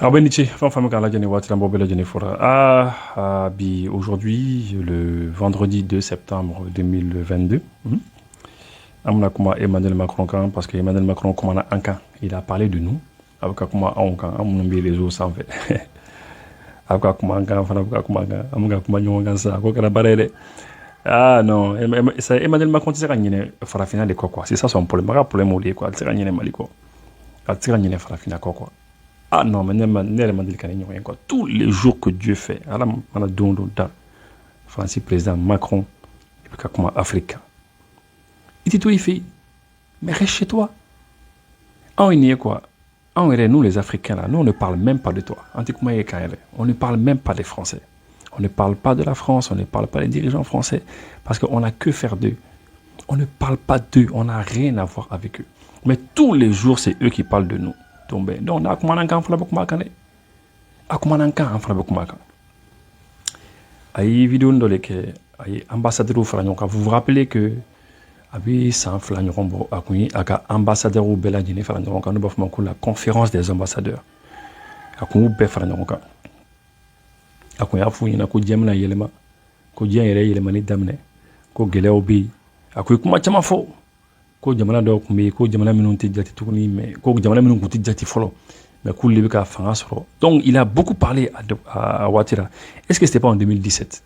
Aw bɛ ni ce, fɛn fɛn bɛ k'a lajɛ nin waati la, n b'aw bɛɛ lajɛlen fora. Ah, bi, aujourd'hui, le vendredi 2 septembre 2022, an bɛna kuma Emmanuel Macron kan, parce que Emmanuel Macron kumana an kan, il a parlé de nous. A bɛ ka kuma anw kan, an minnu bɛ réseau sanfɛ. A bɛ ka kuma an kan fana, bɛ ka kuma an kan, an bɛ ka kuma ɲɔgɔn kan sisan. Ko kɛra baara ye dɛ. Ah non, Emmanuel Macron tɛ se ka ɲinɛ farafinna de kɔ quoi. C'est ça son problème. A ka problème o de ye quoi. A tɛ se ka ɲinɛ Mali kɔ, a tɛ se ka ɲinɛ farafinna kɔ quoi. Ah non, mais ne yɛrɛ ma deli ka ni ɲɔgɔn ye quoi. Tous les jours que Dieu fait, Ala mana don o don da, Faransi président Macron i bɛ ka kuma Afrique kan. I tɛ to i fɛ yen, mais reste chez toi. Anw ye nin ye quoi. Anw yɛrɛ, nous les Africains là, nous, on ne parle même pas de toi. An tɛ kuma e kan yɛrɛ. On ne parle même pas des Français, on ne parle pas de la France, on ne parle pas des dirigeants français, parce qu'on n'a que faire d'eux. On ne parle pas d'eux, on n'a rien à voir avec eux, mais tous les jours, c'est eux qui parlent de nous. Donc ben, donc n'a kumana kan, fana bɛ kuma kan dɛ. A kumana kan, an fana bɛ kuma kan. A ye vidéo dɔ de kɛ, a ye ambassadeur fara ɲɔgɔn kan. Vous vous rappelez que a bɛ san 2 ɲɔgɔn bɔ, a kun ye a ka ambassadeurs bɛɛ lajɛlen fara ɲɔgɔn kan, n'u b'a fɔ ma ko la conférence des ambassadeurs. A kun y'u bɛɛ fara ɲɔgɔn kan. A kun y'a f'u ɲɛna ko diɲɛ bɛna yɛlɛma, ko diɲɛ yɛrɛ yɛlɛmani daminɛ, ko gɛlɛyaw bɛ yen. A kun ye kuma caman fɔ, ko jamana dɔw tun bɛ yen, ko jamana minnu tɛ jate tuguni, mais ko jamana minnu tun tɛ jate fɔlɔ, mais k'olu de bɛ ka fanga sɔrɔ. Donc il a beaucoup parlé à waati la. Est-ce que c'était pas en 2017?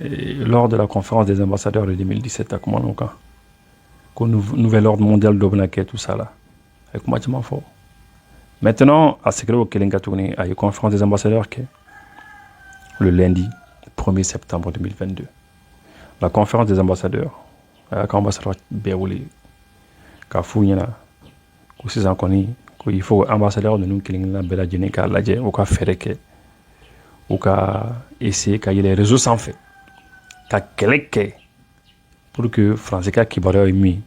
Et lors de la conférence des ambassadeurs de 2017, a kumana o kan, ko nouvel ordre mondial dɔ bɛna kɛ, tout ça là. A ye kuma caman fɔ. Maintenant, a seginna o kelen kan tuguni. A ye conférence des ambassadeurs kɛ le lundi 1er septembre 2022, la conférence des ambassadeurs. A y'a ka ambassadeur bɛɛ wele k'a f'u ɲɛna ko sisan kɔni, ko il faut ambassadeur ninnu kelen kelenna bɛɛ lajɛlen k'a lajɛ, u ka fɛɛrɛ kɛ, u ka essayer ka yɛlɛ réseau sanfɛ ka kɛlɛ kɛ pour que Faransi ka kibaruya ye min,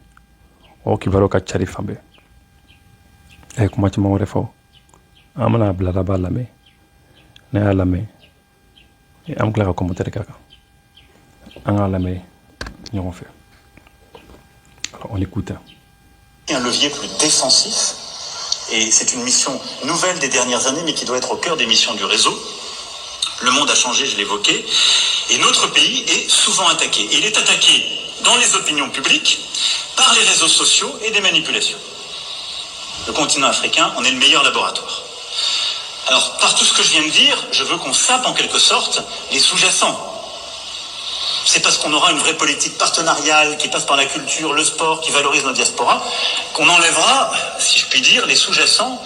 o kibaruyaw ka cari fan bɛɛ. A ye kuma caman wɛrɛ fɔ. An bɛna bila laban lamɛn. N'a y'a lamɛn, an bɛ tila ka commentaire k'a kan. An k'a lamɛn ɲɔgɔn fɛ. Alors, on écoute. Un levier plus défensif, et c'est une mission nouvelle des dernières années, mais qui doit être au cœur des missions du réseau. Le monde a changé, je l'évoquais, et notre pays est souvent attaqué. Et il est attaqué dans les opinions publiques, par les réseaux sociaux et des manipulations. Le continent africain en est le meilleur laboratoire. Alors, par tout ce que je viens de dire, je veux qu'on sape en quelque sorte les sous-jacents. C'est parce qu'on aura une vraie politique partenariale qui passe par la culture, le sport, qui valorise nos diasporas, qu'on enlèvera, si je puis dire, les sous-jacents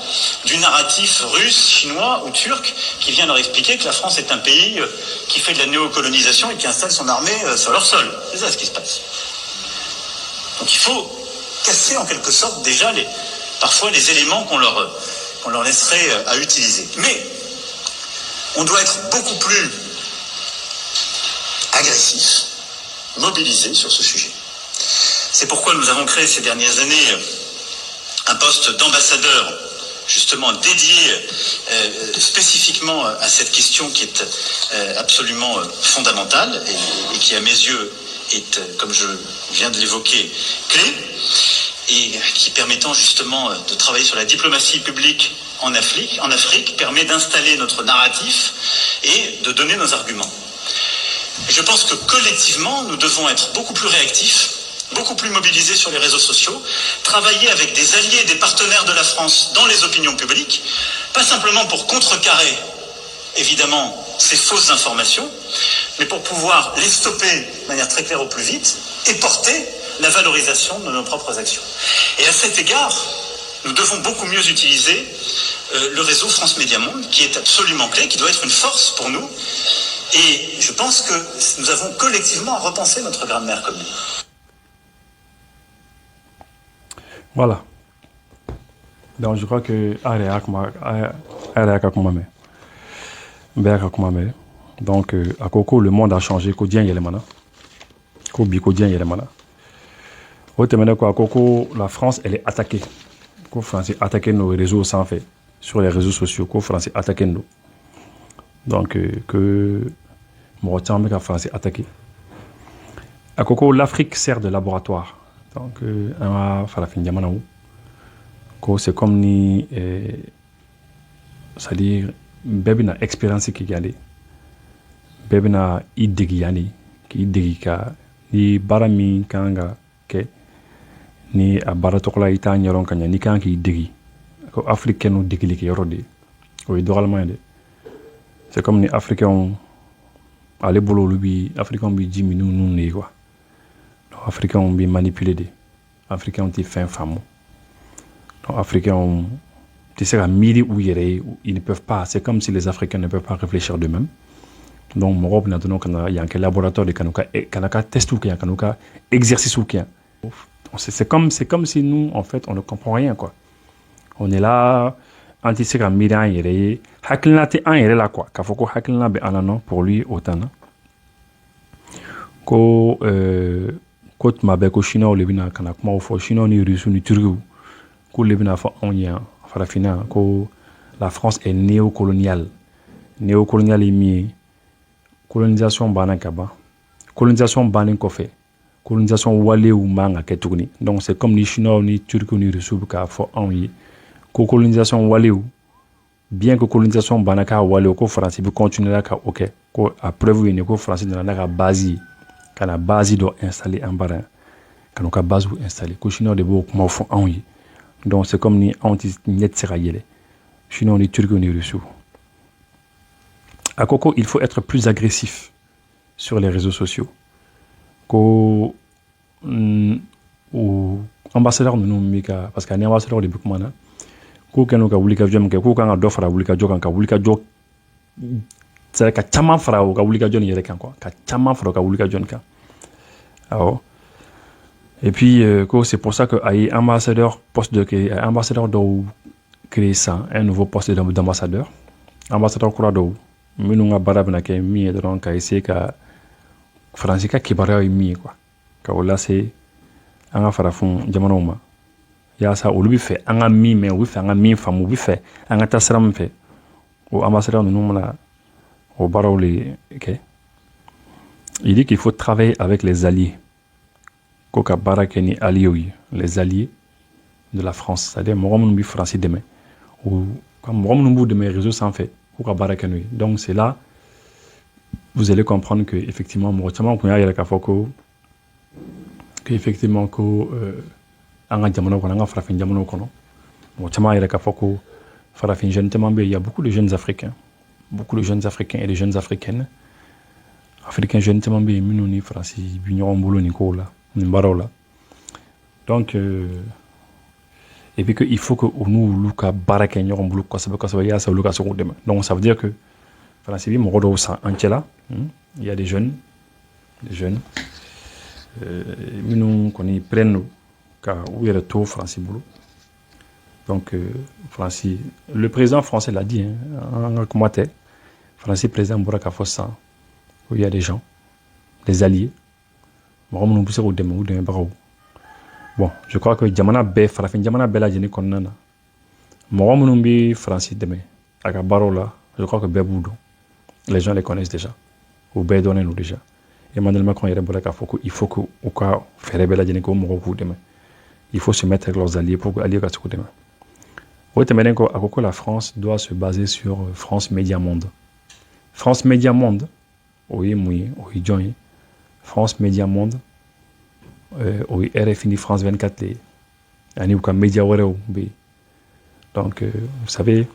du narratif russe, chinois ou turc qui vient leur expliquer que la France est un pays qui fait de la néocolonisation et qui installe son armée sur leur sol. C'est ça ce qui se passe. Donc il faut casser en quelque sorte déjà parfois les éléments qu'on leur laisserait à utiliser. Mais on doit être beaucoup plus agressif, mobilisé sur ce sujet. C'est pourquoi nous avons créé ces dernières années un poste d'ambassadeur justement dédié spécifiquement à cette question qui est absolument fondamentale et qui à mes yeux est, comme je viens de l'évoquer, clé et qui, permettant justement de travailler sur la diplomatie publique en Afrique, permet d'installer notre narratif et de donner nos arguments. Et je pense que collectivement, nous devons être beaucoup plus réactifs, beaucoup plus mobilisés sur les réseaux sociaux, travailler avec des alliés et des partenaires de la France dans les opinions publiques, pas simplement pour contrecarrer, évidemment, ces fausses informations, mais pour pouvoir les stopper de manière très claire au plus vite et porter la valorisation de nos propres actions. Et à cet égard, nous devons beaucoup mieux utiliser le réseau France Média Monde, qui est absolument clé, qui doit être une force pour nous. Et je pense que nous avons collectivement à repenser notre grammaire commune. Voilà. Donc je crois que a yɛrɛ y'a kuma, a yɛrɛ y'a ka kuma mɛn, bɛɛ y'a ka kuma mɛn. Donc a ko ko le monde a changé, ko diɲɛ yɛlɛmana, ko bi ko diɲɛ yɛlɛmana. O tɛmɛnen kɔ, a ko ko la France, elle est attaquée, ko France attaqué nos réseaux sanfɛ, sur les réseaux sociaux, ko France attaqué don. Donc que mɔgɔ caman bɛ ka France attaqué. A ko ko l'Afrique sert de laboratoire. Donc an ka farafin jamanaw, ko c'est comme ni C'est à dire bɛɛ bɛna expérience kɛ yan de, bɛɛ bɛna i degi yan de, k'i degi ka ni baara min kan ka kɛ, ni a baara tɔgɔ la i t'a ɲɛdɔn ka ɲɛ, n'i kan k'i degi, ko Afrique kɛ n'o degeli kɛ yɔrɔ de ye. O ye dɔgɔyalima ye dɛ. C'est comme ni Africain ale bolo, olu bi Africain bi ji min ninnu de ye quoi. Donc Africain bi manipuler de, Africain tɛ fɛn faamu. Donc Africain tɛ se ka miiri u yɛrɛ ye, ils ne peuvent pas, c'est comme si les Africains ne peuvent pas réfléchir d'eux-mêmes. Donc mɔgɔw bɛna dɔrɔn ka na yan kɛ laboratoire de, ka na ka test kɛ yan, ka n'u ka exercice kɛ yan. C'est comme si nous, en fait, on ne comprend rien, quoi. On est là, an tɛ se ka miiri an yɛrɛ ye, hakilina tɛ an yɛrɛ la quoi, k'a fɔ ko hakilina bɛ an na. Non, pour lui, o t'an na. Ko ko tuma bɛɛ ko Chinois de bɛna ka na kumaw fɔ, Chinois ni Russe ni Turkiw, k'olu de bɛna fɔ anw ye yan farafinna ko la France est néocoloniale. Néocoloniale ye min ye, colonisation banna ka ban. Colonisation bannen kɔfɛ, colonisation walew man ka kɛ tuguni. Donc c'est comme ni Chinois ni Turkiw ni Russiw bɛ k'a fɔ anw ye ko colonisation walew, bien que colonisation banna, k'a walew ko Faransi bɛ continuer ka o kɛ. Ko a preuve ye nin, ko Faransi nana n'a ka base ye, ka na base dɔ installer an bara yan, ka n'u ka base installer, ko Chinois de b'o kumaw fɔ anw ye. Donc c'est comme ni anw tɛ ɲɛ tɛ se ka yɛlɛ, Chinois ni Turkiw ni Russiw. A ko ko il faut être plus agressif sur les réseaux sociaux. Ko o ambassadeur ninnu bɛ ka, parce que ani ambassadeur de bɛ kuma na, k'u kɛlen ka wulikajɔ min kɛ, k'u kan ka dɔ fara wulikajɔ kan, ka wulikajɔ, c'est ka caman fara u ka wulikajɔ nin yɛrɛ kan quoi, ka caman fara u ka wulikajɔ nin kan. Awɔ. Et puis ko c'est pour ça que a ye ambassadeur poste de ambassadeur dɔw créé sisan, un nouveau poste d'ambassadeur, ambassadeur kura dɔw minnu ka baara bɛna kɛ min ye dɔrɔn, ka essayer ka Faransi ka kibaruyaw ye min ye quoi, ka o lase an ka farafin jamanaw ma, yaasa olu bɛ fɛ an ka min mɛn, u bɛ fɛ an ka min faamu, u bɛ fɛ an ka taa sira min fɛ, o ambassadeur ninnu bɛna o baaraw de kɛ. Il dit qu'il faut travailler avec les alliés, ko ka baara kɛ ni alliés ye, les alliés de la France, c'est-à-dire mɔgɔ minnu bɛ Faransi dɛmɛ, o ka mɔgɔ minnu b'u dɛmɛ réseau sanfɛ, k'u ka baara kɛ n'o ye. Donc c'est là vous allez comprendre que effectivement mɔgɔ caman kun y'a yɛrɛ k'a fɔ ko que effectivement ko an ka jamanaw kɔnɔ, an ka farafin jamanaw kɔnɔ, mɔgɔ caman yɛrɛ k'a fɔ ko farafin jeune caman bɛ yen. Il y a beaucoup de jeunes Africains, beaucoup de jeunes Africains et de jeunes Africaines, Africains jeunes caman bɛ yen minnu ni Faransi bi ɲɔgɔn bolo nin kow la, nin baaraw la. Donc et puis que il faut que u n'olu ka baara kɛ ɲɔgɔn bolo kosɛbɛ kosɛbɛ, yaasa olu ka se k'u dɛmɛ. Donc ça veut dire que Faransi bi mɔgɔ dɔw san an cɛla. Il y a des jeunes minnu kɔni prennent don ka u yɛrɛ to Faransi bolo. Donc Faransi, le président français l'a dit hein, an ka kuma tɛ, Faransi président bɔra k'a fɔ sisan ko il y a des gens, des alliés, mɔgɔ minnu bɛ se k'u dɛmɛ, u dɛmɛbagaw. Bon, je crois que jamana bɛɛ, farafin jamana bɛɛ lajɛlen kɔnɔna na, mɔgɔ minnu bɛ Faransi dɛmɛ a ka baaraw la, je crois que bɛɛ b'u dɔn, les gens les connaissent déjà, u bɛɛ dɔnnen don déjà. Emmanuel Macron yɛrɛ bɔra k'a fɔ ko il faut que u ka fɛɛrɛ bɛɛ lajɛlen kɛ, o mɔgɔw k'u dɛmɛ, il faut se mettre avec leurs alliés pour que alliés ka se k'u dɛmɛ. O tɛmɛnen kɔ, a ko ko la France doit se baser sur France Média Monde. France Média Monde, o ye mun ye? O ye jɔn ye? France Média Monde, o ye RFI ni France 24 de ye, ani u ka média wɛrɛw bɛ yen. Donc vous savez,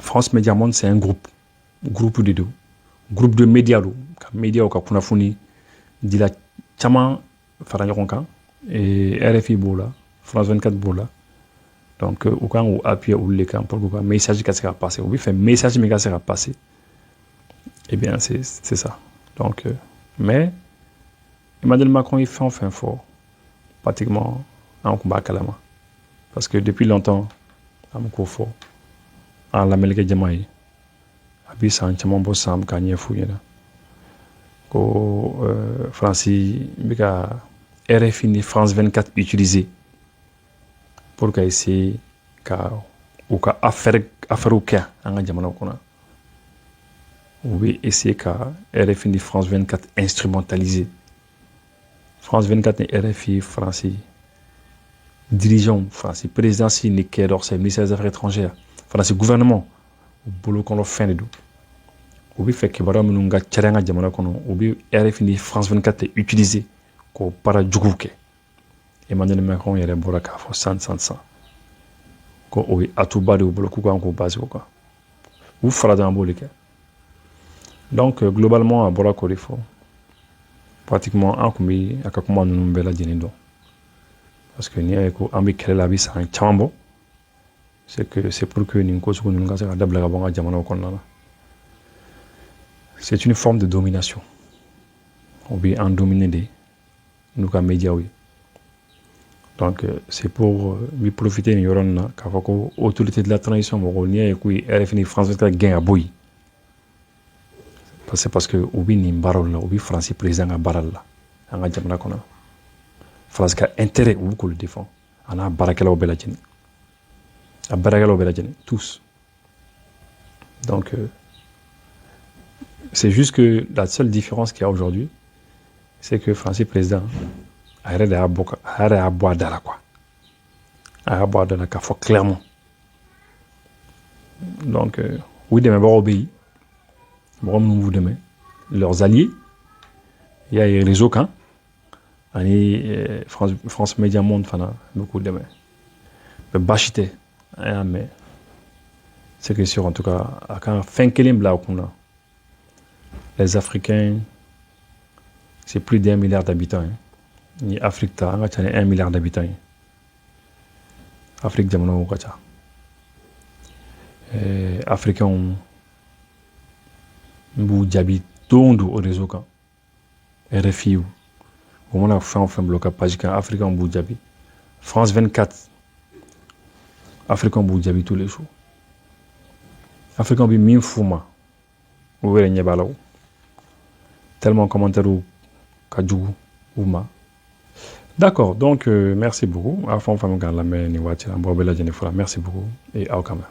France Média Monde, c'est un groupe, groupe de don, groupe de médias don, ka médiaw ka kunnafoni dila caman fara ɲɔgɔn kan. Et RFI b'o la, France 24 b'o la. Donc u kan k'u appuyer olu de kan pour que u ka message ka se ka passer, u bɛ fɛ message min ka se ka passer. Eh bien, c'est ça. Donc mais Emmanuel Macron ye fɛn o fɛn fɔ, pratiquement an kun b'a kalama, parce que depuis longtemps an bɛ k'o fɔ an lamɛnnikɛ jama ye. A bi san caman bɔ sisan, an bɛ k'a ɲɛf'u ɲɛna ko Faransi bɛ ka RFI ni France 24 utiliser pour ka essayer ka u ka affaire kɛ an ka jamanaw kɔnɔ. U bɛ essayer ka RFI ni France 24 instrumentaliser. France 24 ni RFI, Faransi dirigeants, Faransi présidence ni Quai d'Orsay, ministère des Affaires étrangères, Faransi gouvernement. U bolokɔnɔ fɛn de don. U bɛ fɛ kibaruya minnu ka cari an ka jamana kɔnɔ, u bɛ RFI ni France 24 utiliser k'o baara juguw kɛ. Emmanuel Macron yɛrɛ bɔra k'a fɔ san san san ko o ye atout ba de y'u bolo, k'u kan k'u base o kan. U fara dɔrɔn, an b'o de kɛ. Donc globalement, a bɔra k'o de fɔ. Pratiquement, an tun bɛ a ka kuma ninnu bɛɛ lajɛlen dɔn, parce que n'i y'a ye ko an bɛ kɛlɛ la, a bɛ san caman bɔ, c'est que c'est pour que nin ko sugu ninnu ka se ka dabila ka bɔ an ka jamanaw kɔnɔna na. C'est une forme de domination. O bɛ an dominer de n'u ka médiaw ye. Donc c'est pour n bɛ profiter nin yɔrɔ nin na k'a fɔ ko autorité de la transition mɔgɔw, n'i y'a ye k'u ye RFI ni France 24 gɛn ka bɔ yen, c'est parce que u bɛ nin baaraw la, u bɛ Faransi président ka baara la an ka jamana kɔnɔ. Faransi ka intérêt, u bɛ k'olu défend, a n'a baarakɛlaw bɛɛ lajɛlen, a baarakɛlaw bɛɛ lajɛlen, tous. Donc c'est juste que la seule différence qu'il y a aujourd'hui, c'est que Faransi président a yɛrɛ de y'a bɔ, a yɛrɛ y'a bɔ a da la quoi, a y'a bɔ a da la k'a fɔ clairement. Donc u dɛmɛbagaw bɛ yen, mɔgɔ minnu b'u dɛmɛ, leurs alliés, i y'a ye réseau kan ani France Média Monde fana bɛ k'u dɛmɛ. Mais baasi tɛ, an y'a mɛn. C'est que sûr, en tout cas, a kan fɛn kelen bila a kun na: les Africains, c'est plus d'1 milliard d'habitants, hein. Ni Afrique ta, an ka ca ni 1 milliard d'habitants ye. Afrique jamanaw ka ca. Africains n b'u jaabi don o don o réseau kan. RFI, u mana fɛn o fɛn bila u ka page kan, Africains b'u jaabi. France 24, Africains b'u jaabi tous les jours. Africains bɛ min f'u ma, u yɛrɛ ɲɛ b'a la o, tellement commentaire ka jugu u ma. D'accord, donc merci beaucoup. A fɛn o fɛn k'an lamɛn nin waati la, an b'aw bɛɛ lajɛlen fo la. Merci beaucoup et aw kan bɛn.